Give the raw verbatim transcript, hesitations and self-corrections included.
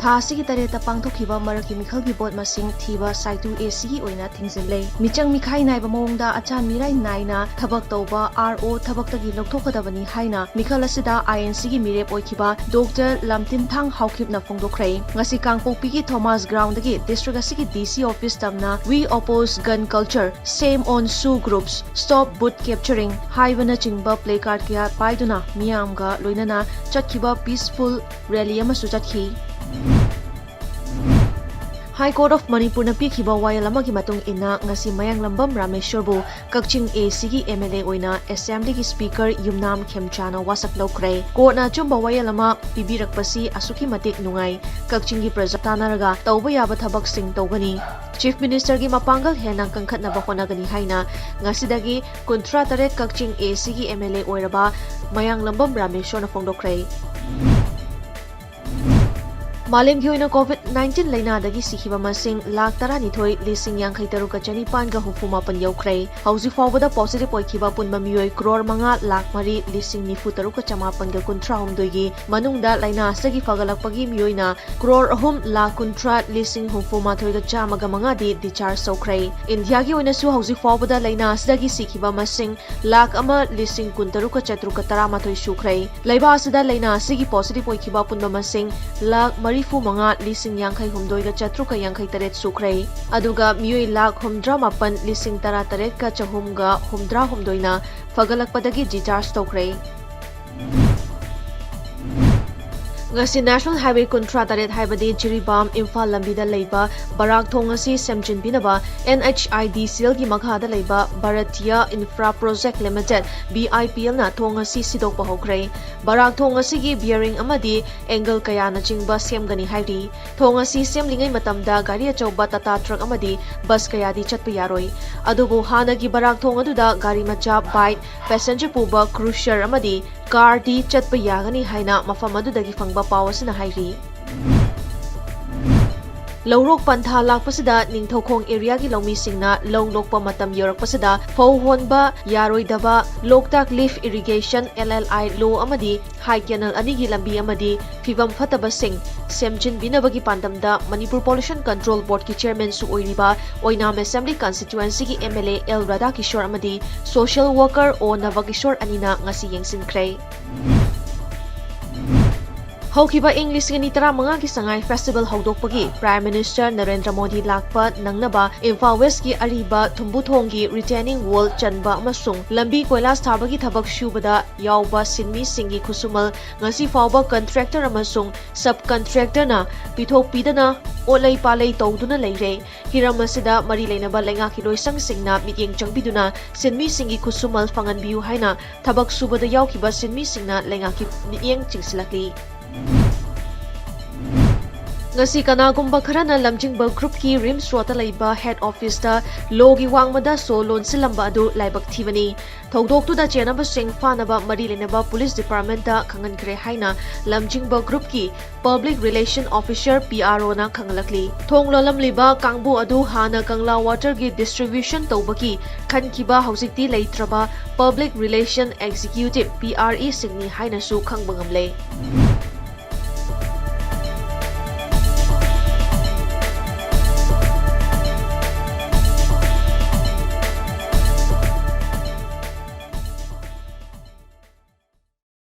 ꯊꯥ ꯑꯁꯤꯒꯤ ꯇꯔꯦꯠꯇ ꯄꯥꯡꯊꯣꯛꯈꯤꯕ ꯃꯔꯛꯀꯤ ꯃꯤꯈꯜꯒꯤ ꯚꯣꯠ ꯃꯁꯤꯡ ꯊꯤꯕ ꯁꯥꯏꯇꯨ ꯑꯦꯁꯤꯒꯤ ꯑꯣꯏꯅ ꯊꯤꯡꯖꯤꯜꯂꯦ꯫ ꯃꯤꯆꯪ ꯃꯤꯈꯥꯏ ꯅꯥꯏꯕ ꯃꯑꯣꯡꯗ ꯑꯆꯥꯟ ꯃꯤꯔꯥꯏ ꯅꯥꯏꯅ ꯊꯕꯛ ꯇꯧꯕ ꯑꯥꯔ ꯑꯣ ꯊꯕꯛꯇꯒꯤ ꯂꯧꯊꯣꯛꯀꯗꯕꯅꯤ ꯍꯥꯏꯅ ꯃꯤꯈꯜ ꯑꯁꯤꯗ ꯑꯥꯏ ꯑꯦꯟ ꯁꯤꯒꯤ ꯃꯤꯔꯦꯞ ꯑꯣꯏꯈꯤꯕ ꯗꯣꯛꯇꯔ ꯂꯝꯇꯤꯟꯊꯥꯡ ꯍꯥꯎꯈꯤꯞꯅ ꯐꯣꯡꯗꯣꯛꯈ꯭ꯔꯦ꯫ ꯉꯁꯤ ꯀꯥꯡꯄꯣꯛꯄꯤꯒꯤ ꯊꯣꯃꯥꯁ ꯒ꯭ꯔꯥꯎꯟꯗꯒꯤ ꯗꯤꯁꯇ꯭ꯔꯤꯛ ꯑꯁꯤꯒꯤ ꯗꯤ ꯁꯤ ꯑꯣꯐꯤꯁ ꯇꯝꯅ We Oppose Gun Culture, Shame on Shoe Groups, Stop Boot Capturing ꯍꯥꯏꯕꯅꯆꯤꯡꯕ ꯄ꯭ꯂꯦ ꯀꯥꯔꯗ ꯀꯌꯥ ꯄꯥꯏꯗꯨꯅ ꯃꯤꯌꯥꯝꯒ ꯂꯣꯏꯅꯅ ꯆꯠꯈꯤꯕ ꯄꯤꯁꯐꯨꯜ ꯔꯦꯂꯤ ꯑꯃꯁꯨ ꯆꯠꯈꯤ꯫ High Court of ꯃꯅꯤꯄꯨꯔꯅ ꯄꯤꯈꯤꯕ ꯋꯥꯌꯦꯜ ꯑꯃꯒꯤ ꯃꯇꯨꯡ ꯏꯟꯅ ꯉꯁꯤ ꯃꯌꯥꯡꯂꯝꯕꯝ ꯔꯥꯃꯦꯁ꯭ꯋꯔꯕꯨ ꯀꯛꯆꯤꯡ ꯑꯦ ꯁꯤꯒꯤ ꯑꯦꯝ ꯑꯦꯜ ꯑꯦ ꯑꯣꯏꯅ ꯑꯦꯁꯦꯝꯕ꯭ꯂꯤꯒꯤ ꯁ꯭ꯄꯤꯀꯔ ꯌꯨꯝꯅꯥꯝ ꯈꯦꯝꯆꯥꯅ ꯋꯥꯁꯛ ꯂꯧꯈ꯭ꯔꯦ꯫ ꯀꯣꯔꯠꯅ ꯑꯆꯨꯝꯕ ꯋꯥꯌꯦꯜ ꯑꯃ ꯄꯤꯕꯤꯔꯛꯄꯁꯤ ꯑꯁꯨꯛꯀꯤ ꯃꯇꯤꯛ ꯅꯨꯡꯉꯥꯏ꯫ ꯀꯛꯆꯤꯡꯒꯤ ꯄ꯭ꯔꯖꯥ ꯇꯥꯟꯅꯔꯒ ꯇꯧꯕ ꯌꯥꯕ ꯊꯕꯛꯁꯤꯡ ꯇꯧꯒꯅꯤ꯫ ꯆꯤꯐ ꯃꯤꯅꯤꯁꯇꯔꯒꯤ ꯃꯄꯥꯡꯒꯜ ꯍꯦꯟꯅ ꯀꯟꯈꯠꯅꯕ ꯍꯣꯠꯅꯒꯅꯤ ꯍꯥꯏꯅ ꯉꯁꯤꯗꯒꯤ ꯀꯨꯟꯊ꯭ꯔꯥ ꯇꯔꯦꯠ ꯀꯛꯆꯤꯡ ꯑꯦ ꯁꯤꯒꯤ ꯑꯦꯝ ꯑꯦꯜ ꯑꯦ ꯑꯣꯏꯔꯕ ꯃꯌꯥꯡꯂꯝꯕꯝ ꯔꯥꯃꯦꯁ꯭ꯋꯔꯅ ꯐꯣꯡꯗꯣꯛꯈ꯭ꯔꯦ꯫ ꯃꯥꯂꯦꯝꯒꯤ ꯑꯣꯏꯅ ꯀꯣꯚꯤꯗ ꯅꯥꯏꯟꯇꯤꯟ ꯂꯩꯅꯥꯗꯒꯤ ꯁꯤꯈꯤꯕ ꯃꯁꯤꯡ ꯂꯥꯈ ꯇꯔꯥꯅꯤꯊꯣꯏ ꯂꯤꯁꯤꯡ ꯌꯥꯡꯈꯩ ꯇꯔꯨꯛꯀ ꯆꯅꯤꯄꯥꯟꯒ ꯍꯨꯝꯐꯨ ꯃꯥꯄꯟ ꯌꯧꯈ꯭ꯔꯦ꯫ ꯍꯧꯖꯤꯛ ꯐꯥꯎꯕꯗ ꯄꯣꯖꯤꯇꯤꯚ ꯑꯣꯏꯈꯤꯕ ꯑꯄꯨꯟꯕ ꯃꯤꯑꯣꯏ ꯀ꯭ꯔꯣꯔ ꯃꯉꯥ ꯂꯥꯈ ꯃꯔꯤ ꯂꯤꯁꯤꯡ ꯅꯤꯐꯨ ꯇꯔꯨꯛꯀ ꯆꯃꯥꯄꯟꯒ ꯀꯨꯟꯊ꯭ꯔꯥ ꯍꯨꯝꯗꯣꯏꯒꯤ ꯃꯅꯨꯡꯗ ꯂꯩꯅꯥ ꯑꯁꯤꯗꯒꯤ ꯐꯒꯠꯂꯛꯄꯒꯤ ꯃꯤꯑꯣꯏꯅ ꯀ꯭ꯔꯣꯔ ꯑꯍꯨꯝ ꯂꯥꯈ ꯀꯨꯟꯊ꯭ꯔꯥ ꯂꯤꯁꯤꯡ ꯍꯨꯝꯐꯨ ꯃꯥꯊꯣꯏꯒ ꯆꯥꯝꯃꯒ ꯃꯉꯥꯗꯤ ꯗꯤꯁꯆꯥꯔꯖ ꯇꯧꯈ꯭ꯔꯦ꯫ ꯏꯟꯗꯤꯌꯥꯒꯤ ꯑꯣꯏꯅꯁꯨ ꯍꯧꯖꯤꯛ ꯐꯥꯎꯕꯗ ꯂꯩꯅꯥ ꯑꯁꯤꯗꯒꯤ ꯁꯤꯈꯤꯕ ꯃꯁꯤꯡ ꯂꯥꯈ ꯑꯃ ꯂꯤꯁꯤꯡ ꯀꯨꯟꯇꯔꯨꯛꯀ ꯆꯥꯇ꯭ꯔꯨꯛꯀ ꯇꯔꯥꯃꯥꯊꯣꯏ ꯁꯨꯈ꯭ꯔꯦ꯫ ꯂꯩꯕꯥꯛ ꯑꯁꯤꯗ ꯂꯩꯅꯥ ꯑꯁꯤꯒꯤ ꯄꯣꯖꯤꯇꯤꯚ ꯑꯣꯏꯈꯤꯕ ꯑꯄꯨꯟꯕ ꯃꯁꯤꯡ ꯂꯥꯈ ꯃꯔꯤꯐꯨ ꯃꯉꯥ ꯂꯤꯁꯤꯡ ꯌꯥꯡꯈꯩ ꯍꯨꯝꯗꯣꯏꯒ ꯆꯥꯇ꯭ꯔꯨꯛꯀ ꯌꯥꯡꯈꯩ ꯇꯔꯦꯠ ꯁꯨꯈ꯭ꯔꯦ꯫ ꯑꯗꯨꯒ ꯃꯤꯑꯣꯏ ꯂꯥꯈ ꯍꯨꯝꯗ꯭ꯔꯥ ꯃꯥꯄꯟ ꯂꯤꯁꯤꯡ ꯇꯔꯥ ꯇꯔꯦꯠꯀ ꯆꯍꯨꯝꯒ ꯍꯨꯝꯗ꯭ꯔꯥ ꯍꯨꯝꯗꯣꯏꯅ ꯐꯒꯠꯂꯛꯄꯗꯒꯤ ꯗꯤꯁꯆꯥꯔꯖ ꯇꯧꯈ꯭ꯔꯦ꯫ ꯉꯁꯤ ꯅꯦꯁꯅꯦꯜ ꯍꯥꯏꯋꯦ ꯀꯨꯟꯊ꯭ꯔꯥ ꯇꯔꯦꯠ ꯍꯥꯏꯕꯗꯤ ꯖꯤꯔꯤꯕꯥꯝ ꯏꯝꯐꯥꯜ ꯂꯝꯕꯤꯗ ꯂꯩꯕ ꯕꯔꯥꯛ ꯊꯣꯡ ꯑꯁꯤ ꯁꯦꯝꯖꯤꯟꯕꯤꯅꯕ ꯑꯦꯟ ꯑꯩꯆ ꯑꯥꯏ ꯗꯤ ꯁꯤ ꯑꯦꯜꯒꯤ ꯃꯈꯥꯗ ꯂꯩꯕ Bharatiya infra project limited, V I P ꯑꯦꯜꯅ ꯊꯣꯡ ꯑꯁꯤ ꯁꯤꯗꯣꯛꯄ ꯍꯧꯈ꯭ꯔꯦ꯫ ꯕꯔꯥꯛ ꯊꯣꯡ ꯑꯁꯤꯒꯤ ꯕꯤꯌꯔꯤꯡ ꯑꯃꯗꯤ ꯑꯦꯡꯒꯜ ꯀꯌꯥꯅꯆꯤꯡꯕ ꯁꯦꯝꯒꯅꯤ ꯍꯥꯏꯔꯤ꯫ ꯊꯣꯡ ꯑꯁꯤ ꯁꯦꯝꯂꯤꯉꯩ ꯃꯇꯝꯗ ꯒꯥꯔꯤ ꯑꯆꯧꯕ ꯇꯥꯇꯥ ꯇ꯭ꯔꯛ ꯑꯃꯗꯤ ꯕꯁ ꯀꯌꯥꯗꯤ ꯆꯠꯄ ꯌꯥꯔꯣꯏ꯫ ꯑꯗꯨꯕꯨ ꯍꯥꯟꯅꯒꯤ ꯕꯔꯥꯛ ꯊꯣꯡ ꯑꯗꯨꯗ ꯒꯥꯔꯤ ꯃꯆꯥ, ꯕꯥꯏꯛ, ꯄꯦꯁꯦꯟꯖꯔ ꯄꯨꯕ ꯀ꯭ꯔꯨꯁꯔ ꯑꯃꯗꯤ ꯀꯥꯔꯗꯤ ꯆꯠꯄ ꯌꯥꯒꯅꯤ ꯍꯥꯏꯅ ꯃꯐꯝ ꯑꯗꯨꯗꯒꯤ ꯐꯪꯕ ꯄꯥꯎ ꯑꯁꯤꯅ ꯍꯥꯏꯔꯤ꯫ ꯂꯧꯔꯣꯛ ꯄꯟꯊꯥ ꯂꯥꯛꯄꯁꯤꯗ ꯅꯤꯡꯊꯧꯈꯣꯡ ꯑꯦꯔꯤꯌꯥꯒꯤ ꯂꯧꯃꯤꯁꯤꯡꯅ ꯂꯧ ꯂꯣꯛꯄ ꯃꯇꯝ ꯌꯧꯔꯛꯄꯁꯤꯗ ꯐꯧ ꯍꯣꯟꯕ ꯌꯥꯔꯣꯏꯗꯕ Loktak lift irrigation, L L I, low ꯑꯃꯗꯤ ꯍꯥꯏ ꯀꯦꯅꯦꯜ ꯑꯅꯤꯒꯤ ꯂꯝꯕꯤ ꯑꯃꯗꯤ ꯐꯤꯕꯝ ꯐꯠꯇꯕꯁꯤꯡ ꯁꯦꯝꯖꯤꯟꯕꯤꯅꯕꯒꯤ ꯄꯥꯟꯗꯝꯗ ꯃꯅꯤꯄꯨꯔ ꯄꯣꯂꯨꯁꯟ ꯀꯟꯇ꯭ꯔꯣꯜ ꯕꯣꯔꯗꯀꯤ ꯆꯤꯌꯔꯃꯦꯟꯁꯨ ꯑꯣꯏꯔꯤꯕ ꯑꯣꯏꯅꯥꯝ ꯑꯦꯁꯦꯝꯕ꯭ꯂꯤ ꯀꯟꯁꯇꯤꯇ꯭ꯌꯨꯑꯦꯟꯁꯤꯒꯤ M L A L Radhakishore ꯑꯃꯗꯤ ꯁꯣꯁꯤꯌꯦꯜ ꯋꯥꯔꯀꯔ ꯑꯣ ꯅꯕꯀꯤꯁꯣꯔ ꯑꯅꯤꯅ ꯉꯁꯤ ꯌꯦꯡꯁꯤꯟꯈ꯭ꯔꯦ꯫ ꯍꯧꯈꯤꯕ ꯏꯪ ꯂꯤꯁꯤꯡ ꯑꯅꯤ ꯇꯔꯥꯃꯉꯥꯒꯤ ꯁꯉꯥꯏ ꯐꯦꯁꯇꯤꯚꯦꯜ ꯍꯧꯗꯣꯛꯄꯒꯤ ꯄ꯭ꯔꯥꯏꯝ ꯃꯤꯅꯤꯁꯇꯔ ꯅꯔꯦꯟꯗ꯭ꯔ ꯃꯣꯗꯤ ꯂꯥꯛꯄ ꯅꯪꯅꯕ ꯏꯝꯐꯥꯜ ꯋꯦꯁꯀꯤ ꯑꯔꯤꯕ ꯊꯨꯝꯕꯨꯊꯣꯡꯒꯤ ꯔꯤꯇꯦꯅꯤꯡ ꯋꯣꯜ ꯆꯟꯕ ꯑꯃꯁꯨꯡ ꯂꯝꯕꯤ ꯀꯣꯏꯂꯥꯁ ꯊꯥꯕꯒꯤ ꯊꯕꯛ ꯁꯨꯕꯗ ꯌꯥꯎꯕ ꯁꯤꯟꯃꯤꯁꯤꯡꯒꯤ ꯈꯨꯠꯁꯨꯃꯜ ꯉꯁꯤ ꯐꯥꯎꯕ ꯀꯟꯇ꯭ꯔꯦꯛꯇꯔ ꯑꯃꯁꯨꯡ ꯁꯕ ꯀꯟꯇ꯭ꯔꯦꯛꯇꯔꯅ ꯄꯤꯊꯣꯛꯄꯤꯗꯅ ꯑꯣꯠꯂꯩ ꯄꯥꯂꯩ ꯇꯧꯗꯨꯅ ꯂꯩꯔꯦ꯫ ꯍꯤꯔꯝ ꯑꯁꯤꯗ ꯃꯔꯤ ꯂꯩꯅꯕ ꯂꯩꯉꯥꯛꯀꯤ ꯂꯣꯏꯁꯪꯁꯤꯡꯅ ꯃꯤꯠꯌꯦꯡ ꯆꯪꯕꯤꯗꯨꯅ ꯁꯤꯟꯃꯤꯁꯤꯡꯒꯤ ꯈꯨꯠꯁꯨꯃꯜ ꯐꯪꯍꯟꯕꯤꯌꯨ ꯍꯥꯏꯅ ꯊꯕꯛ ꯁꯨꯕꯗ ꯌꯥꯎꯈꯤꯕ ꯁꯤꯟꯃꯤꯁꯤꯡꯅ ꯂꯩꯉꯥꯛꯀꯤ ꯃꯤꯠꯌꯦꯡ ꯆꯤꯡꯁꯤꯜꯂꯛꯂꯤ꯫ ꯉꯁꯤ ꯀꯅꯥꯒꯨꯝꯕ ꯈꯔꯅ ꯂꯝꯖꯤꯡꯕ ꯒ꯭ꯔꯨꯞꯀꯤ ꯔꯤꯝꯁ ꯔꯣꯗꯇ ꯂꯩꯕ ꯍꯦꯗ ꯑꯣꯐꯤꯁꯇ ꯂꯣꯒꯤ ꯋꯥꯡꯃꯗ ꯁꯣ ꯂꯣꯟꯁꯤꯜꯂꯝꯕ ꯑꯗꯨ ꯂꯥꯏꯕꯛ ꯊꯤꯕꯅꯤ꯫ ꯊꯧꯗꯣꯛꯇꯨꯗ ꯆꯦꯟꯅꯕꯁꯤꯡ ꯐꯥꯅꯕ ꯃꯔꯤ ꯂꯩꯅꯕ ꯄꯨꯂꯤꯁ ꯗꯤꯄꯥꯔꯠꯃꯦꯟꯇ ꯈꯪꯍꯟꯈ꯭ꯔꯦ ꯍꯥꯏꯅ ꯂꯝꯖꯤꯡꯕ ꯒ꯭ꯔꯨꯞꯀꯤ public relation officer, P R O, ꯅ ꯈꯪꯍꯜꯂꯛꯂꯤ꯫ ꯊꯣꯡ ꯂꯣꯜꯂꯝꯂꯤꯕ ꯀꯥꯡꯕꯨ ꯑꯗꯨ ꯍꯥꯟꯅ ꯀꯪꯂꯥ ꯋꯥꯇꯔꯒꯤ ꯗꯤꯁꯇ꯭ꯔꯤꯕ꯭ꯌꯨꯁꯟ ꯇꯧꯕꯒꯤ ꯈꯟꯈꯤꯕ, ꯍꯧꯖꯤꯛꯇꯤ ꯂꯩꯇ꯭ꯔꯕ public relation executive, P R E, ꯁꯤꯡꯅꯤ ꯍꯥꯏꯅꯁꯨ ꯈꯪꯕ ꯉꯝꯂꯦ꯫